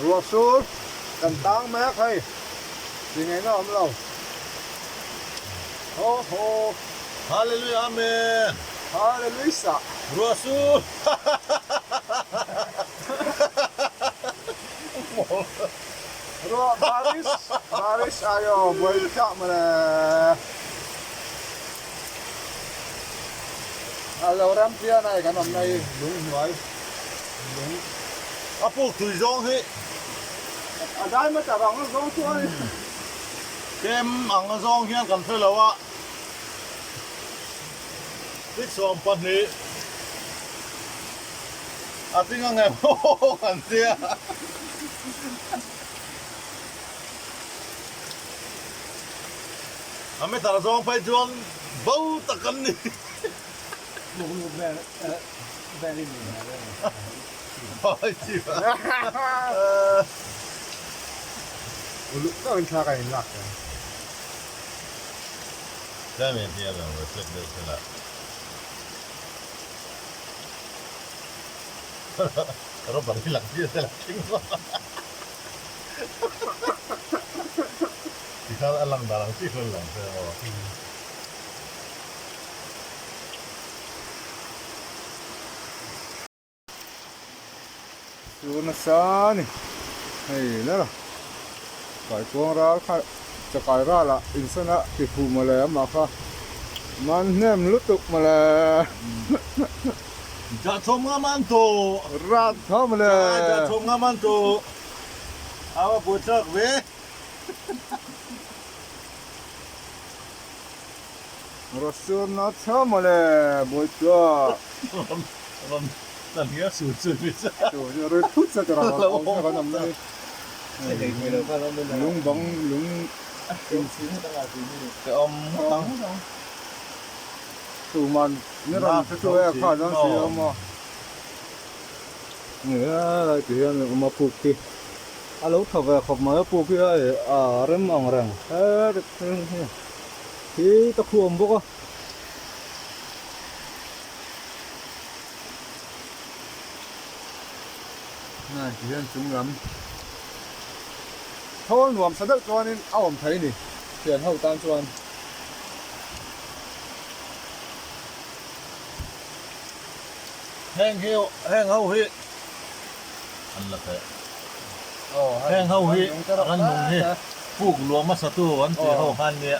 Ruah sur kan tang mek hei ti ngaihna awm lo. Haw haw. Hallelujah Amen. Hallelujah. Ruah sur. Ruah baris baris ayo buai chah mawle. A lo ram pian a kan awmna hi lung hnuai lung. A puk tui zawng hi. A dai hmasa vang a zawng chu a ni. Kem ang a zawng hian kan hre lo a. Six 12 a tling ang em aw kan tia. A meter zawng phei chuan bo tak an ni. Uluk deuhin thla ka inlak ta. Tlem hi a lo reflect deuh thil a. Rubber hi lang chiah sela thing zawk a. Tikhan a lang dan ang chi khan lang se maw. Chu nasa ni hei ler a kaikuang ral kha chakai ralah insan a ti fuh mawle amah kha man hnem lutuk mawle. Jah thawm nga man tu. Rat tho mawle. Jah thawm nga man tu. Awa buai thlak ve. Rawsur na tho mawle buai thlak. Ram tan hian sur chu ni sa. Chu ri phut sa tura kan awm mai. Lung bang lung te awm ngawt ang. Tuman ni rawn chu e kha dawn si lo maw. Ni a ti hian awm a puk hi a lo tha ve khawp mai a puk hi a rem ang reng he ta khu awm bawk a. Nai ti hian chung lam thawl nuam sa deuh chuanin a awm thei ni thian ho tan chuan. Heng hi heng ho hi an la theh heng ho hi rannung hi puk luah hmasa tu an tih ho khan nia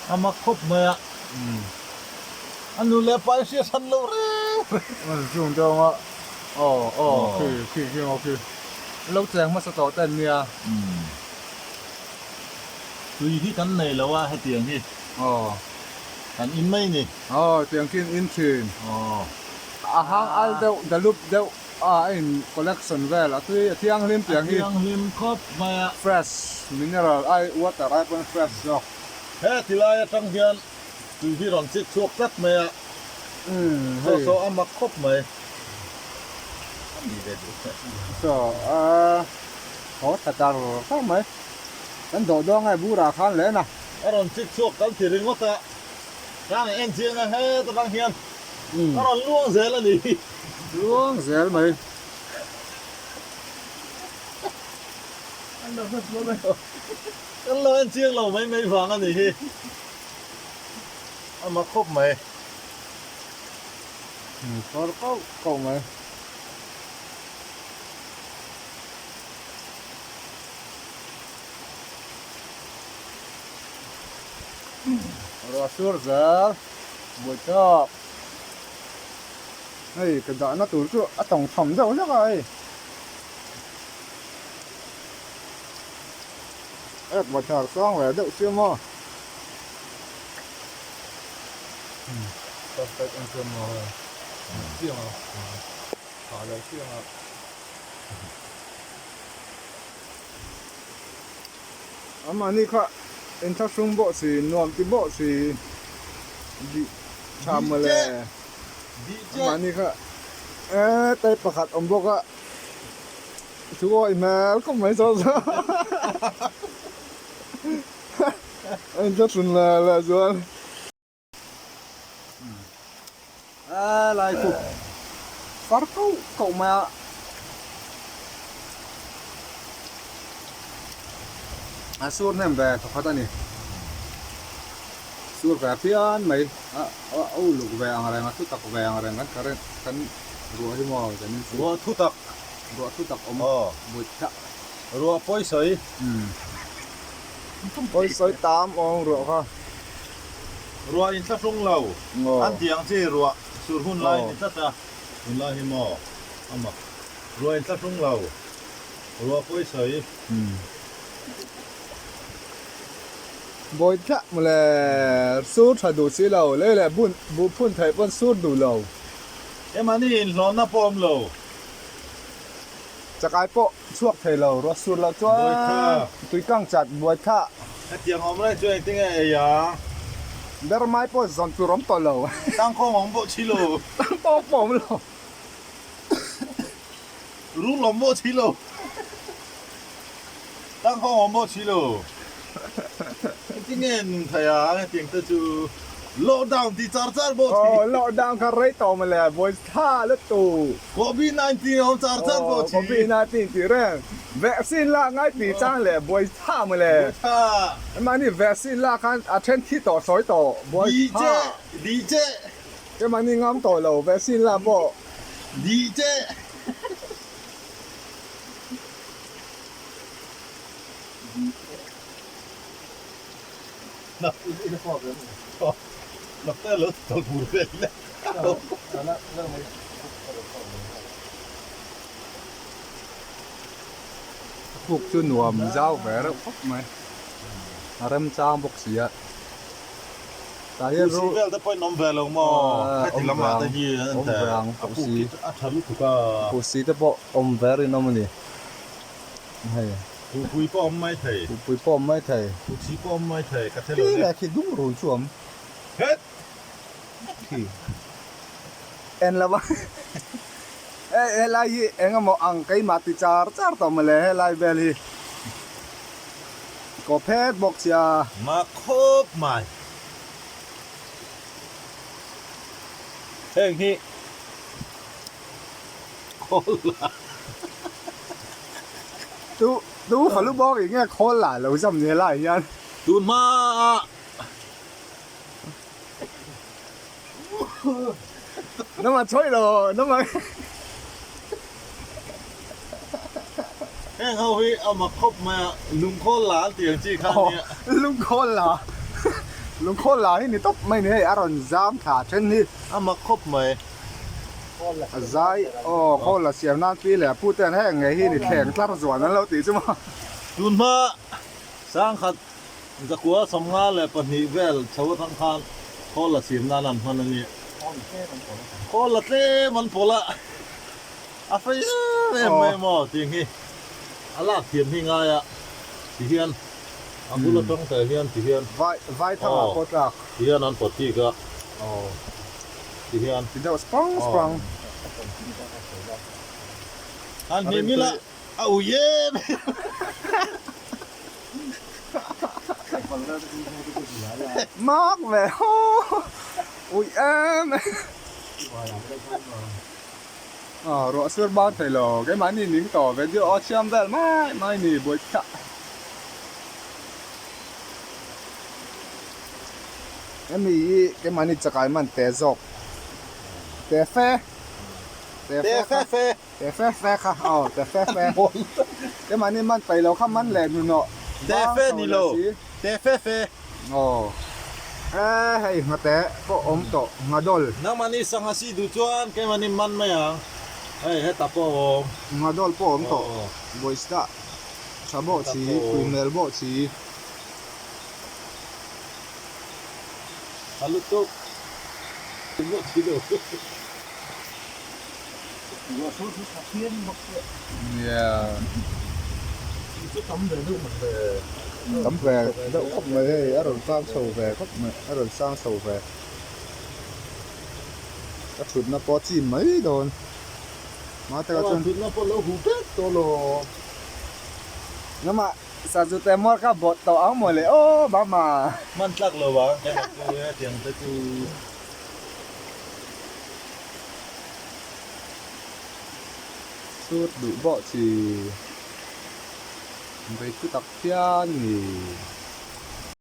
a mak khawp mai a a nu leh pa in hriat hran lo reng reng. Chung te awng a aw aw khi khi khi aw khi lo cheng hmasa tawh te an nia. Tui hi kan nei lo a hetiang hi. Aw. Kan in mai ni. Aw tiang khi an in thin. Aw. A hang al deuh dalup deuh a a in collection vel a tui a thianghlim tiang hi. A thianghlim khawp mai a. Fresh mineral ai water ai pawn fresh zawk. He ti lai atang hian tui hi rawn chik chhuak tlat mai a. Umm hei. Saw saw a mak khawp mai. A ni ve duh hle. Saw a haw tha tar tar mai. Kan dawh dawn nge burah khan len a. A rawn chik chhuak kan ti ringawt a, khan a en chiang a het atang hian a rawn luang zel a ni. Luang zel mai. Kan lo en chiang lo mai mai vang a ni hi. A mak khawp mai. Kawr kauh kauh mai. Ruah sur zel buai tawk hei ka dahna tur chu a tawng tham deuh hlek a hei ek bathlar sang ve deuh sia maw perfect ang sia maw hei chiang a tha lo chiang a. Amahni kha inthlahrung bawk si, nuam ti bawk si, dih tha mawle. Amahni kha eh type pakhat awm bawk a, thu awih hmel khawp mai saw saw. A inthlahrun leh leh chuan. A lai khu far koh koh mai a. A sur hnem ve thawkhat a ni. Sur ve phian mai a a uluk ve ang reng a thu tak ve ang reng kan current kan ruah hi maw kan in Ruah thu tak. Ruah thu tak awm buai thlah. Ruah pawi sawi. Pawi sawi tam awm ruah kha. Ruah in thlahrung lo. An tih ang chi ruah sur hun lai ni tlat a. Hun lai hi maw a mak. Ruah in thlahrung lo. Ruah pawi sawi. Bawi thlah mawle sur tha duh si lo lei leh bun buh phun theih pawn sur duh lo. Emani inhlawhna pawh awm lo. Chakai pawh chhuak thei lo ruah sur loh chuan tui kang chat buai thlah. Hetiang awm reng chu engtin nge ei ang? Ber mai pawh zawn tur awm tawh lo. Tangkhawng awm pawh chi lo. Tangkhawng pawh awm lo. Rul awm pawh chi lo. Tangkhawng awm pawh chi lo. Engtin nge nun thei ang hetiang te chu lockdown ti char char pawh chi. Aw lockdown kha rei tawh mawle buai tha lutuk. Covid 19 awm char char pawh chi. Covid 19 tih reng vaccine lak ngai tih chang leh buai tha mawle. Buai tha. Mahni vaccine lak khan a then thi tawh sawi tawh buai tha. Di che di che. Keimahni ngam tawh lo vaccine lak pawh. Di che. Puk chu nuam zau ve reuh khawp mai a remchang bawk si a tah hian ru vel te pawh in awm ve lo maw heti lamah te hi an te a puk hi a tha lutuk a puk si te pawh awm ve rinawm a ni. Hei. Pupui pawh awm mai thei. Pupui pawh awm mai thei. Putsi pawh awm mai thei ka thelo ne. Khi dung run chu awm. Het. Khi. En lova. Hei helai hi engemaw ang keimah ti char char tawh mawle helai vel hi. Kaw phet bawk sia. Mak khawp mai. Heng hi. Khawl la. Tu tu falu bawk ih nge khawl la lo zam ni helai hian. Tun hma a. Nama chawih lo nama. Heng ho hi a mak khawp mai a, lungkhawl la an tih ang chi kha ania. Lungkhawl la. Lungkhawl la hi ni tawp mai ni hei a rawn zam thla then hi. A mak khawp mai. A zai aw khawl a siam nan pi leh a pu ten heng ngei hi ni thleng tlar zuan an lo tih chu maw. Tun hma sangkhat zakua 52 vel chho atang khan khawl a siam nan an hman a ni. Khawl a tlem an pawlh a, a fei em em mai maw tih hi a lak thiam hi ngai a ti hian a bul atang te hian ti hian Vai thangah pawh tlak. Ti hian an pawt bik a. Ti hian. Ti deuh spang spang. Han hnim ila a ui em em. Mak ve ho ui em em. Ruah sur ban thei lo keimahni ning tawh video aw chhiam vel mai mai ni buai thlah. Hemi hi keimahni chakai man te zawk te fe te fe fe te fe fe kha aw te fe fe keimahni man peih lo kha man leh hnuhnawh te fe ni lo te fe fe aw e hei nghate pawh awm tawh nghadawl nangmahni sangha si duh chuan keimahni man mai ang hei hetah pawh a awm nghadawl pawh awm tawh bawihchah tha bawk si tui hmel bawk si. A lutuk Tam ve deuh khawp mai hei a rawn sang chho ve khawp mai a rawn sang chho ve ka thutna pawh a chim mai dawn mahse ka chuan thutna pawh lo huh vek tawh lo lamah Sazu te muar kha bawt tawh ang maw le aw Mama. Hman tlak lo vang keimah chu hetiang te chu. Chut duh bawh chi. Bei thu tak phian ni.